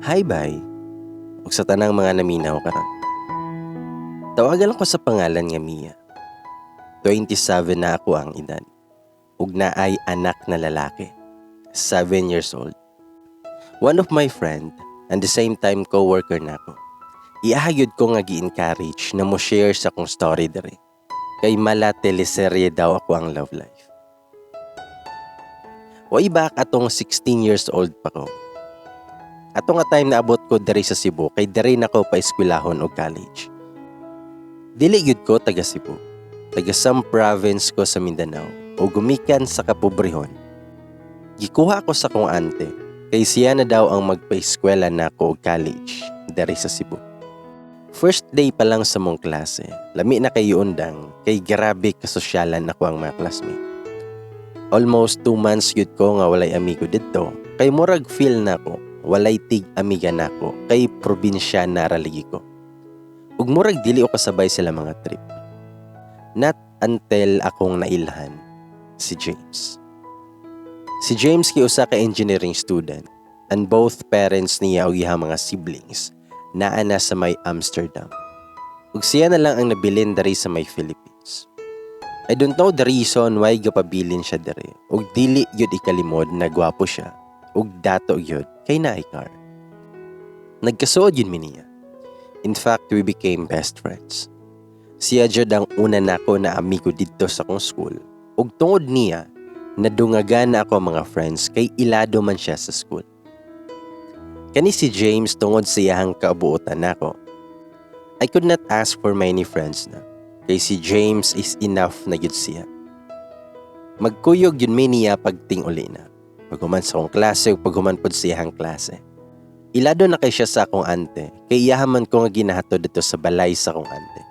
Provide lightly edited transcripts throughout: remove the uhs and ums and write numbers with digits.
Hi, bye. Ug sa tanang mga naminaw karon. Tawagan ko sa pangalan nga Mia. 27 na ako ang edad. Ug naay anak na lalaki. 7 years old. One of my friend and the same time co-worker nako. Iyaha gyud ko nga gi-encourage na mo share sa akong story diri. Kay mala teleserye daw ako ang love life. Way back atong 16 years old pa ko. Ato nga time naabot ko diri sa Cebu kay diri na ko pa eskwelahon og college. Dili gyud ko taga Cebu. Taga some province ko sa Mindanao o gumikan sa kapobrehon. Gikuha ko sa akong ante kay siya na daw ang magpa-eskwela nako og college diri sa Cebu. First day pa lang sa mong klase, lami na kay undang kay grabe kasosyalan ako ang mga classmate. Almost 2 months gyud ko nga walay amigo didto kay murag feel nako walay tig amiga nako kay probinsya na ra lagi ko. Ug murag dili ko kasabay sila mga trip. Not until akong nailhan si James. Si James kay usa ka engineering student and both parents niya ug iyang mga siblings naa na sa may Amsterdam. Ug siya na lang ang nabilin diri sa may Philippines. I don't know the reason why gapabilin siya diri ug dili gyud ikalimod na gwapo siya ug dato gyud kay naay car. Nagkasuod gyud mi niya. In fact, we became best friends. Siya jud ang una nako na amigo didto sa akong school ug tungod niya nadungagan na ako ang mga friends kay ilado man siya sa school. Kani si James, tungod sa iyahang kabuotan nako, I could not ask for many friends na kay si James is enough na gyud siya. Magkuyog gyud mi niya pagting uli na. Paghuman sa akong klase ug paghuman pod sa iyahang klase. Ilado na kay siya sa akong ante, kay iyaha man ko nga ginahatod dito sa balay sa akong ante.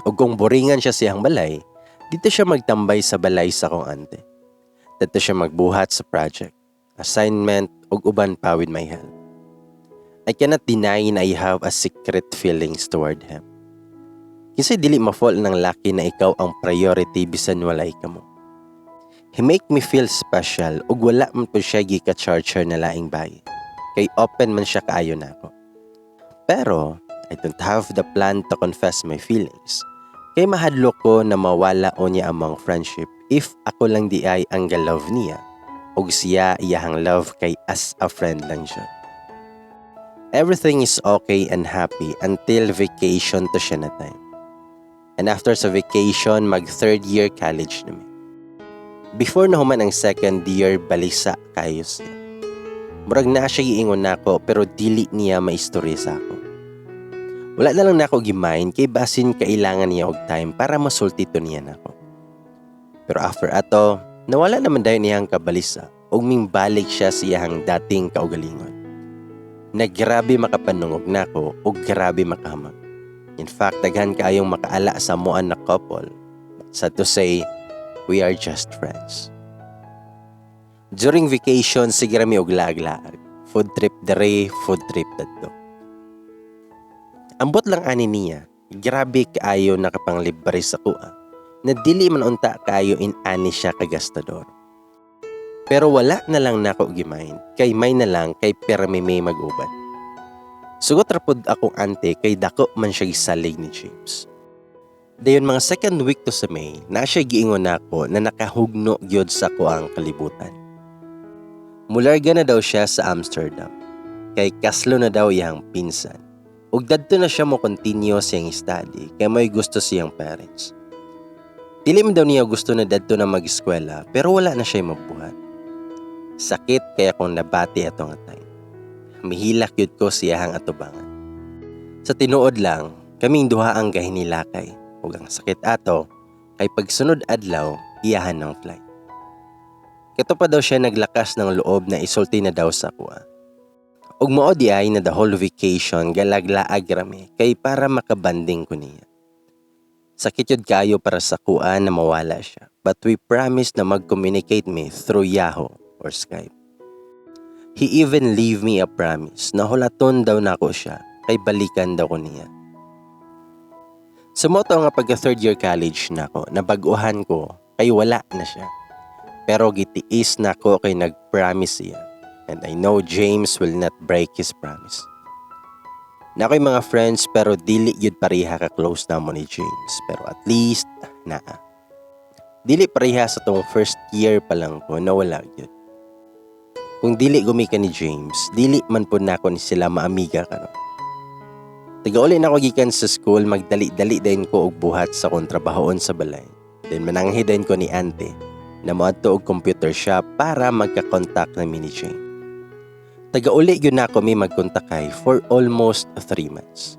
Ug kung boringan siya sa iyang balay, dito siya magtambay sa balay sa akong ante. Dito siya magbuhat sa project, assignment, ug uban pa with my help. I cannot deny na I have a secret feelings toward him. Kinsay dili ma-fall ng laki na ikaw ang priority bisan walay kamo? He make me feel special ug wala man po siya gika-charger na laing bayi. Kay open man siya kaayo nako. Pero I don't have the plan to confess my feelings. Kay mahadlok ko na mawala o niya among friendship if ako lang di ay ang ga-love niya ug siya iyahang love kay as a friend lang siya. Everything is okay and happy until vacation to siya na time. And after sa vacation, mag third year college na mi. Before na human ang second year, balisa kayo siya. Murag na siya giingon nako pero dili niya maistorya sa ako. Wala na lang nako gi-mind kay basin kailangan niya og time para masulti to niya nako. Pero after ato, nawala naman dayon niyang kabalisa ug mingbalik siya sa iyahang dating kaugalingon. Na grabe makapanungog nako ug grabe makahamag. In fact, daghan kaayong makaala sa amuan na couple. But sad to say, we are just friends. During vacation, sige rami og laag-laag. Food trip dere, food trip dadto. Ambot lang ani niya, grabe kaayo nakapanglibre sa kuha, na dili man unta kaayo in ani siya kagastador. Pero wala na lang nako gi-mind, kay may na lang kay permi may mag-uban. Sugot ra pod akong ante kay dako man siya gisalig ni James. Dayon mga second week to sa May, na siya giingon nako na nakahugno gyud sa kuang kalibutan. Mularga na daw siya sa Amsterdam. Kay kaslo na daw iyang pinsan. Ug dadto na siya mo continue siyang study kay may gusto siyang parents. Dili man daw niya gusto na dadto na mag-eskwela pero wala na siya mabuhat. Sakit kaya kung nabati ato nga time. Mihilak yun ko siyahang atubangan. Sa tinuod lang, kaming duha ang gahinilakay ug ang sakit ato kay pagsunod adlaw iyahan ng flight. Kato pa daw siya naglakas ng loob na isulti na daw sa kuha. Ug mao di ay na the whole vacation galaglaag rami kay para makabanding ko niya. Sakit yun kayo para sa kuha na mawala siya, but we promised na mag-communicate me through Yahoo or Skype. He even leave me a promise na hulaton daw nako siya kay balikan daw ko niya. Sa moto nga pagka third year college nako, nabaguhan ko kay wala na siya. Pero gitiis nako kay nag-promise siya. And I know James will not break his promise. Naa ko'y mga friends pero dili gyud pareha ka close namo ni James, pero at least naa. Dili pareha sa tong first year pa lang ko na wala gyud. Kung dili gumikan ni James, dili man pud nako ni sila maamiga karon. Tagauli na ako gikan sa school, magdali-dali din ko og buhat sa akong trabahoon sa balay. Then mananghi din ko ni ante na moadto og computer shop para magka-contact na mi ni James. Tagauli gyud nako mi magkontakay for almost 3 months.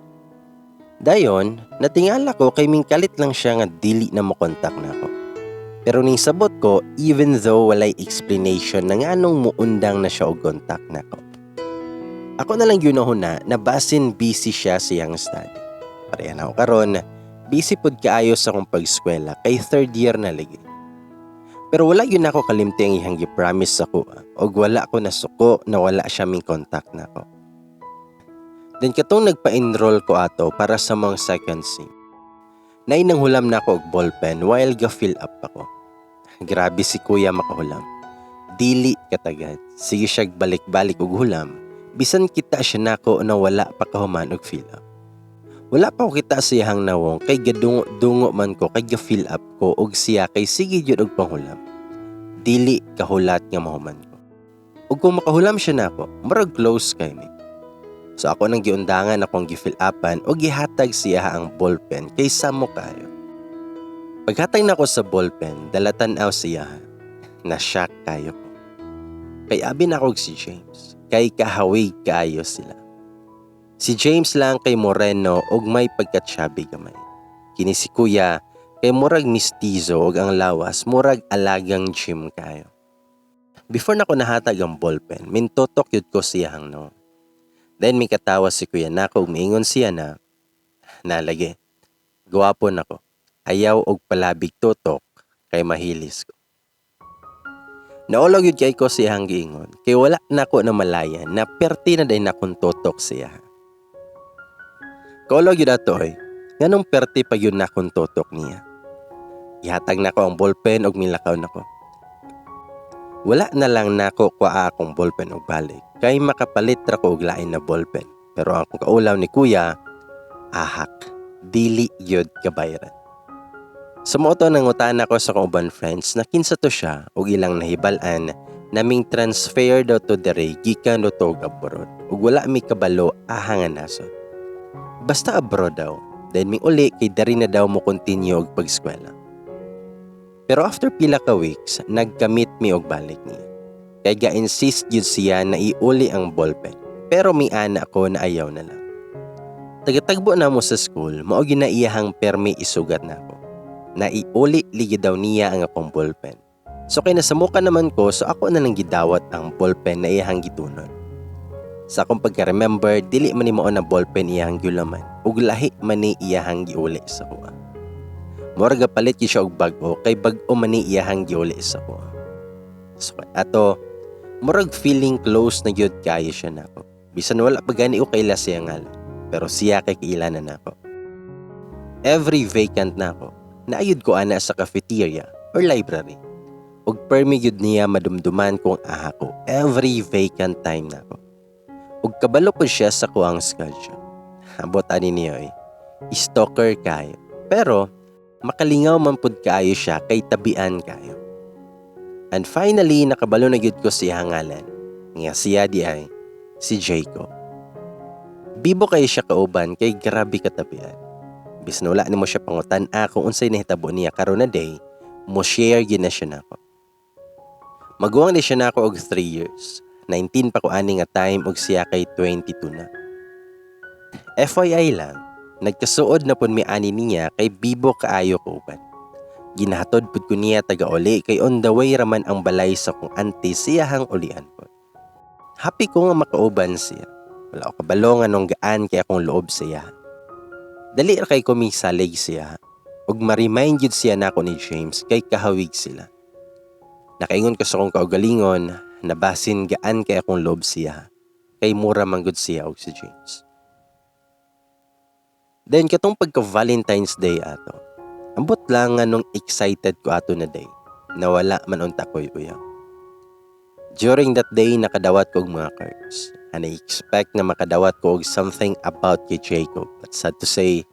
Dayon, natingala ko kay mingkalit lang siya nga dili na mo kontak nako. Pero ning sabot ko, even though walay explanation na nganong muundang na siya og contact nako. Ako na lang gyud nahuna na basin busy siya sa iyang study. Pareha na ako karon, busy pud kaayo sa akong pag-eskwela kay third year na lagi. Pero wala gyud nako kalimti ang iyang gi-promise sa ako og wala ko nasuko na wala siya ming contact nako. Then katong nagpa-enroll ko ato para sa mga second sem. Naay nanghulam nako og ballpen while ga-fill up ako. Grabe si kuya makahulam. Dili katagad. Sige siya balik-balik og hulam. Bisan kita siya nako na wala pa kahuman og fill up. Wala pa ko kita sa iyang nawong kay gadungo-dungo man ko kay ga-fill up ko og siya kay sige gyud og panghulam. Dili kahulat nga mahuman ko. Ug kung makahulam siya nako, murag close kay mi. So ako nang giundangan akong gi-fill upan og gihatag siya ang ballpen kay samo kayo. Paghatag nako sa ballpen, dala tan-aw siya. Na-shock kayo ko. Kay abi nako og si James. Kay kahawig kaayo sila. Si James lang kay moreno og may pagka-chubby gamay. Kini si kuya kay murag mistizo og ang lawas murag alagang gym kayo. Before nako nahatag ang ballpen, mintutok yun ko siyahang no. Then may katawa si kuya nako ug miingon siya na, "Nalagi. Gwapo nako. Ayaw og palabig tutok kay mahilis ko." Naulog yun kay ko siyang giingon kay wala nako namalayan na perti na din akong tutok siya. Kaulog yun ato oy, nganong perti pa yun nakong tutok niya. Ihatag nako ang ballpen og milakaw nako. Wala na lang nako kuha akong ballpen og balik kay makapalit ra ko og lain na ballpen. Pero ang akong kaulaw ni kuya, ahak, dili gyud kabayran. Sa mao to, nangutana ko sa akong uban friends na kinsa to siya ug ilang nahibal-an na ming transfer daw to dere gikan daw to og abroad ug wala mi kabalo aha nga nasod. Basta abroad daw. Then ming uli kay diri na daw mo continue og pag-eskwela. Pero after pila ka weeks, nagkamit mi og balik niya. Kay ga-insist gyud siya na iuli ang ballpen. Pero mi ana ko na ayaw na lang. Tagatagbo na mo sa school, mao gyud na iyahang permi isugat nako. Na iuli ligi daw niya ang akong ballpen. So kay nasamukan naman ko, so ako na lang gidawat ang ballpen na iyahang gitunod. Sa akong pagka-remember, dili man ni mao na ballpen iyahang giulaman ug lahi man ni iyahang giuli sa kuha. Murag palit gyud siya og bag-o kay bag-o man ni iyahang giuli sa kuha. So ato, murag feeling close na gyud kaayo siya nako. Bisan wala pa gani ko kaila siya ngalan, pero siya kay kaila na nako. Every vacant nako, naayod ko ana sa cafeteria or library. Ug permi gyud niya madumduman kung aha ko every vacant time nako. Ug kabalo ko siya sa kuang schedule. Ambot ani niya eh. Stalker kayo. Pero makalingaw man pud kaayo siya kay tabian kayo. And finally, nakabalo na gyud ko siya ngalan. Nga siya di ay si Jacob. Bibo kayo siya kauban kay grabe katabian. Bisan wala nimo siya pangutan-a kung unsay nahitabo niya karon na day, mo share gyud na siya nako. Maguwang ni siya nako og 3 years. 19 pa ko ani nga time ug siya kay 22 na. FYI lang, nagkasuod na pud mi ani niya kay bibo kaayo ko uban. Ginahatod pud ko niya taga-uli kay on the way raman ang balay sa kong auntie siyahang ulian pod. Happy ko nga makauban siya. Wala ko kabalo nga nung gaan kay akong loob siya. Dali ra kay ko misalig siya. Ug ma-remind gyud siya nako ni James kay kahawig sila. Nakaingon ko sa akong kaugalingon na basin gaan kay akong loob siya. Kay mura man gud siya og si James. Then katong pagka Valentine's Day ato. Ambot lang nga nung excited ko ato na day. Nawala man unta ko'y uyab. During that day, nakadawat ko og mga cards. And I expect na makadawat ko og something about kay Jacob. But sad to say,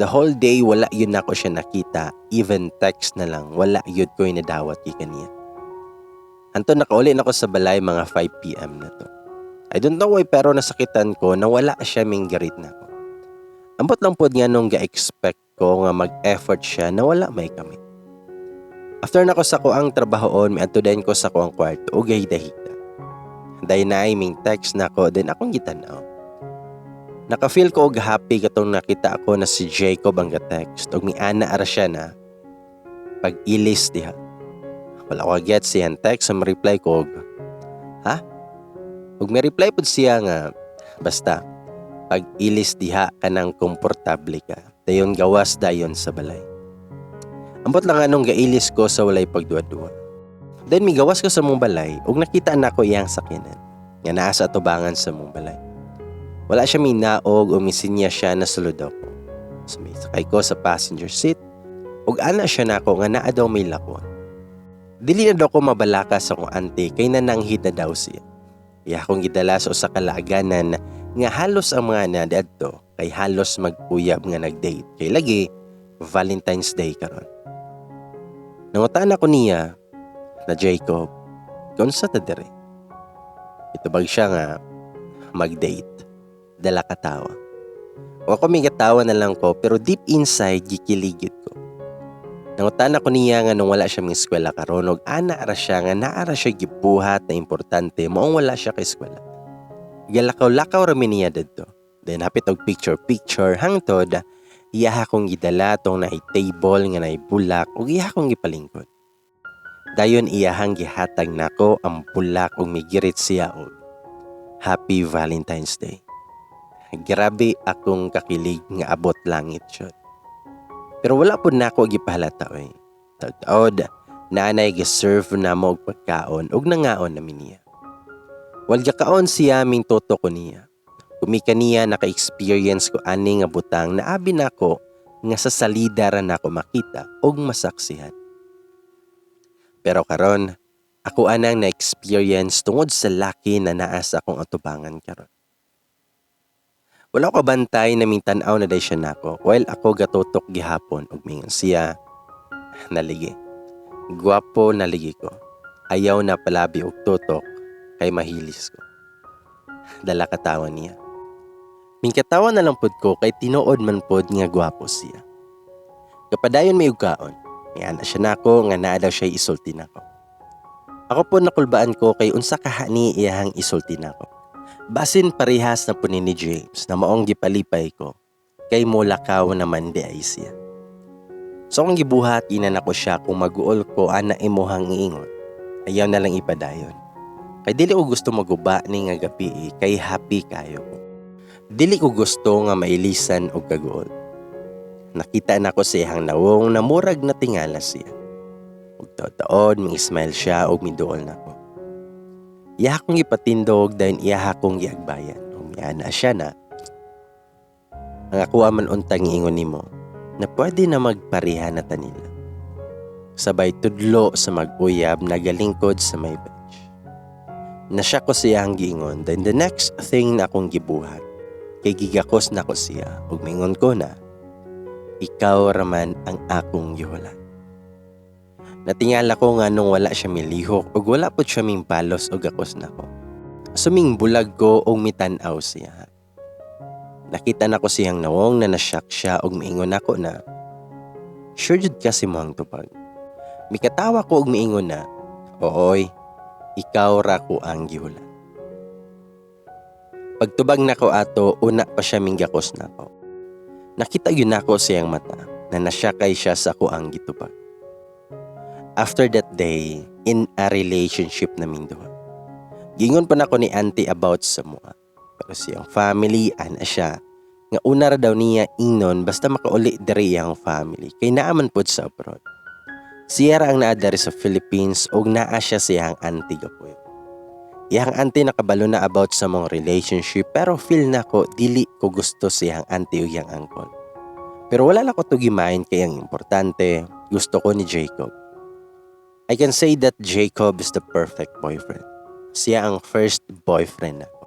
the whole day wala gyud nako siya nakita, even text na lang, wala gyud ko nadawat kay kaniya. Hantod nakauli na ko sa balay, mga 5 p.m. na to. I don't know why, pero nasakitan ko na wala siya minggirit nako. Ambot lang pod nga nung ga-expect ko nga mag-effort siya na wala may kami. After nako sa kuang trabahoon, miadto din ko sa kuang kwarto ug gahida-hida. Dayon naay ming text nako, then akong gitan-aw. Naka-feel ko og happy katong nakita ako na si Jacob ang ga-text ug miana ara siya na, "Pag-ilis diha." Wala ko get siyang text, sa reply ko og, "Ha?" Ug may reply pud siya nga, "Basta pag-ilis diha kanang komportable ka. Dayon gawas dayon sa balay." Ambot lang anong gailis ko sa walay pagduwa-duwa. Then migawas ko sa mong balay ug nakita nako iyang sakyanan nga naa sa atubangan sa mong balay. Wala siya minaog o misinya siya na sulod ako. So may sakay ko sa passenger seat ug ana siya nako nga naa daw may lakon. Dili na daw ko mabalaka sa akong auntie kay nananghid na daw siya. Iya akong gidala sa usa ka laaganan nga halos ang mga nadiadto kay halos mag-uyab nga nag-date kay lagi Valentine's Day karon. Nangutan ako niya na, "Jacob, kaunsa ta dire?" Itubag siya nga, "Mag-date." Dala katawa. O ako may katawa na lang ko, pero deep inside gikilig gyud ko. Nangutan ako niya nga nung wala siya ming eskwela karon, ug ana ra siya nga naa ra siya gibuhat na importante maong wala siya kay eskwela. Galakaw-lakaw ra mi niya didto. Then hapit og picture picture hangtod iya akong gidala tong naay table nga naay bulak ug iya akong gipalingkod. Dayon iyahang gihatag nako ang bulak ug migirit siya og, "Happy Valentine's Day." Grabe akong kakilig nga abot langit jud. Pero wala pud nako gipahalata oy. Taud-taod, naanay gi-serve namo og pagkaon ug nangaon nami niya. While gakaon siya, ming tutok ko niya. Kumika niya naka-experience ko ani nga butang na abi nako nga sa salida ra nako makita ug masaksihan. Pero karon, ako anang na-experience tungod sa laki na naa sa akong atubangan karon. Wala ko bantay na ming tan-aw na day siya nako while ako gatutok gihapon ug mingon siya, "Naligi. Gwapo naligi ko. Ayaw na palabi og tutok kay mahilis ko." Dala katawa niya. Mingkatawa na lang pud ko kay tinuod man pod nga gwapo siya. Kapadayon may kaon. Miana siya nako nga naa daw siya isulti nako. Ako po nakulbaan ko kay unsa kaha ni iyahang isulti nako. Basin parehas na po ni James na maong gipalipay ko kay mulakaw naman di ay siya. So akong gibuhat, ina nako siya kung maguol ko ana imuhang iingon. Ayaw na lang ipadayon. Kay dili ko gusto maguba ni nga gabi eh, kay happy kayo ko. Dili ko gusto nga mailisan og kaguol. Nakita nako sa iyang nawong na murag na tingala siya. Ug taod-taod mi smile siya ug miduol nako. Iya akong ipatindog, dayon iya akong giagbayan. Ug miana siya na, "Ang ako man untang ingon nimo na pwede na magpareha na ta nila." Sabay tudlo sa mag-uyab nagalingkod sa may bench. Nasya ko siya ang giingon, then the next thing na akong gibuhat kay gigakos nako siya ug mingon ko na, "Ikaw raman ang akong gihulat." Natingala ko nga nung wala siya milihok ug wala pod siya ming balos og gakos nako. Suming bulag ko og mitan-aw siya. Nakita nako siyang nawong na nasyak siya ug miingon nako na, "Sure jud ka sa imong tubag?" Mikatawa ko ug miingon na, "Ooy, ikaw ra ko ang gihulat." Pagtubag nako ato, una pa siya minggakos nako. Nakita gyud nako siyang mata na nasyakay siya sa ako ang gitubag. After that day, in a relationship na duha. Gingon pa nako ni auntie about sa mua. Pero siyang family, ana siya, nga una ra daw niya ingnon basta makauli diri ang family kay naa man pod sa abroad. Siya ra ang naa diri sa Philippines ug naa siya siyang auntie gapuyo. Iyang auntie nakabalo na about sa mong relationship, pero feel nako dili ko gusto siyang auntie ug iyang uncle. Pero wala na ko to gimain kay ang importante, gusto ko ni Jacob. I can say that Jacob is the perfect boyfriend. Siya ang first boyfriend nako.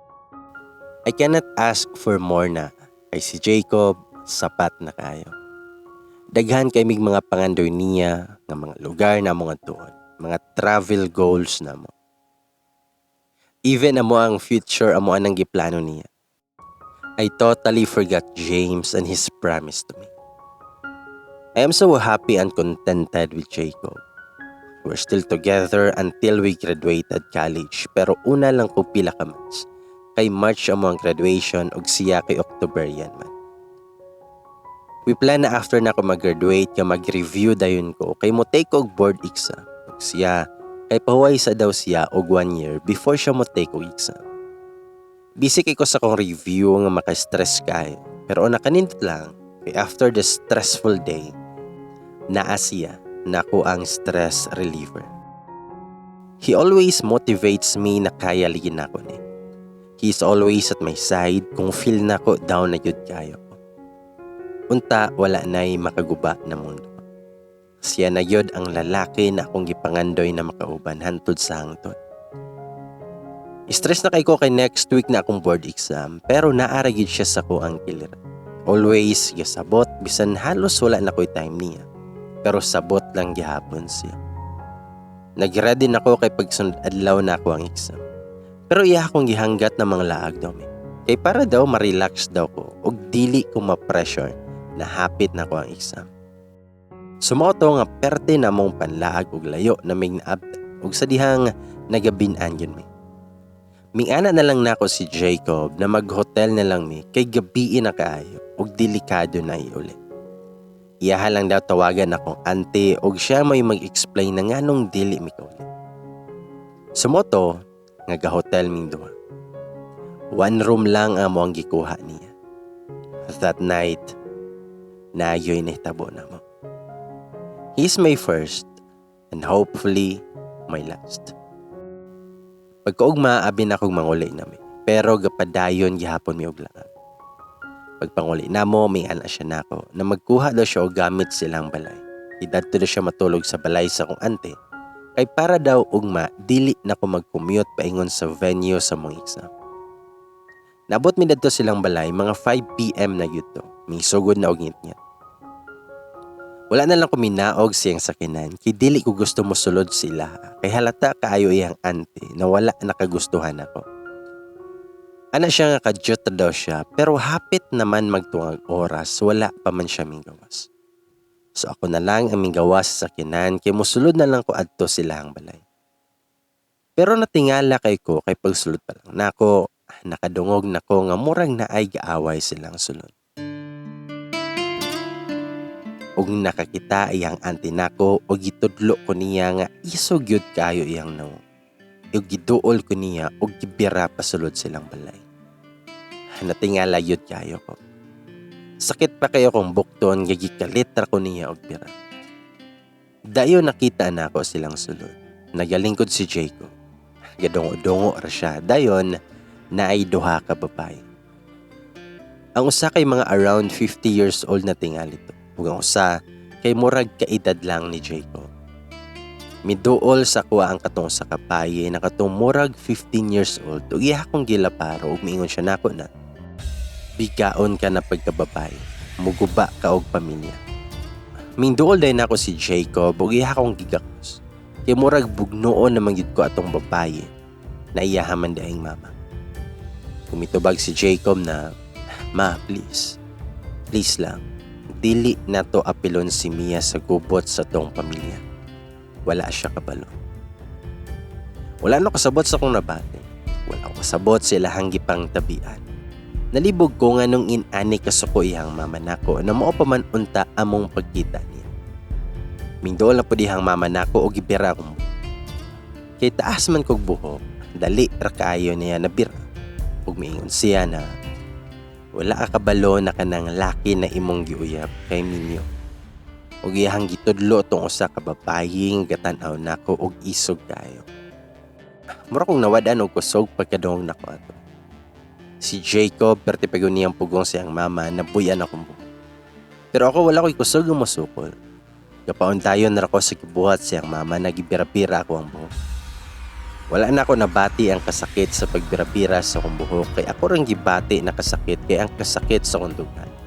I cannot ask for more na kay si Jacob sapat na kayo. Daghan kay mig mga pangandoy niya nga mga lugar na mga tuon, mga travel goals namo. Even amo ang future amo anang giplano niya. I totally forgot James and his promise to me. I am so happy and contented with Jacob. We're still together until we graduated college, pero una lang ko pila ka months. Kay March amo ang graduation ug siya kay October yan man. We plan na after na ako mag-graduate ka mag-review dayon ko kay mo take og board exam. Ug siya kay pahuway sa daw siya og one year before siya mo take og exam. Busy kay ko sa akong review nga maka-stress kay. Pero nakanindot lang kay after the stressful day, naa siya nako ang stress reliever. He always motivates me na kaya lagi nako ni. He's always at my side kung feel nako down na gyud kayo ko. Unta wala na'y makaguba na mundo. Siya na gyud ang lalaki na akong gipangandoy na makauban hantod sa hangtod. Stress na kay ko kay next week na akong board exam, pero naa ra gyud siya sa akoang kiliran. Always gasabot bisan halos wala na ko'y time niya. Pero sabot lang gihapon siya. Nag-ready na ko kay pagsunod adlaw na ako ang exam. Pero iya akong gihanggat na mga laag daw mi. Kay para daw ma-relax daw ko ug dili ko ma-pressure na hapit na ko ang exam. So mao to nga perte na mong panlaag og layo na mig naabtan ug sa dihang nagabin-an yun mi. Ming-ana na lang nako si Jacob na mag-hotel na lang mi kay gabii na kaayo ug delikado na iuli. Iyaha lang daw tawagan akong ante og siya may mag-explain na nganong dili mi kauli. So mao to nga ga-hotel ming duha. One room lang amo ang gikuha niya. That night, nayoy nahitabo namo. He's my first and hopefully my last. Pagkaugma, abi na kong manguli nami. Pero gapadayon gihapon mi og laag. Pagpanguli namo, may ana siya nako na magkuha daw siya og gamit silang balay. Idadto daw siya matulog sa balay sa kong ante. Kay para daw ugma, dili na ko mag-commute paingon sa venue sa mong exam. Nabot mi dadto silang balay mga 5 p.m. na gyud to. May sugod na og ngitngit. Wala na lang ko minaog siyang sakinan kay dili ko gusto mosulod sila kay halata kaayo iyang ante na wala nakagustuhan ako. Ana siya nga kadyot daw siya pero hapit naman magtungag oras, wala pa man siya minggawas. So ako na lang ang minggawas sa sakinan kay mosulod na lang ko adto sila ang balay. Pero natingala kay ko kay pagsulod pa lang nako, nakadungog nako nga murag naay gaaway silang sulod. Ug nakakita iyang auntie nako ug gitudlo ko niya nga isog gyud kaayo iyang nawong. Ug giduol ko niya ug gibira pasulod silang balay. Natingala gyud kaayo ko. Sakit pa kayo kong bukton nga gikalit ra ko niya og bira. Dayon nakita nako silang sulod. Nagalingkod si Jacob. Gadungo-dungo ra siya. Dayon naay duha ka babae. Ang usa kay mga around 50 years old na tingali to. Ug ang usa kay murag kaedad lang ni Jacob. Miduol sa kuha ang katong sa kapaye na katong murag 15 years old ug iya akong gilaparo ug miingon siya nako na bigaon ka na pagkababae, muguba ka og pamilya. Mingduol dayon nako si Jacob ug iya akong gigakos. Kay murag bugnoon naman gyud ko atong babae na iya man daing mama. Kumitubag si Jacob na, "Ma, please, please lang, dili na to apilon si Mia sa gubot sa tong pamilya. Wala siya kabalo." Wala no kasabot sa akong nabati. Wala ko kasabot sa ilahang gipang tabian. Nalibog ko nga nung inani kasuko iyang mama nako na mao pa man unta among pagkita niya. Mingdool na po dihang mama nako o gibira akong buhok. Kay taas man kog buhok, dali ra kaayo niya nabira. Ug miingon siya na wala ka kabalo na kanang laki na imong giuyab kay minyo. Ug iyahang gitudlo tong usa ka babaye nga gatan-aw nako og isog kaayo. Mura kong nawad-an og kusog pagkadungog nako ato. Si Jacob perti pa gyud niyang pugong siyang mama na buyan akong buhok. Pero ako wala ko'y kusog nga mosukol. Kapauntayon ra ko sa gibuhat siyang mama na gibira-bira ako ang buhok. Wala na ako nabati ang kasakit sa pagbira-bira sa akong buhok kay ako rang gibati na kasakit kay ang kasakit sa akong dughan.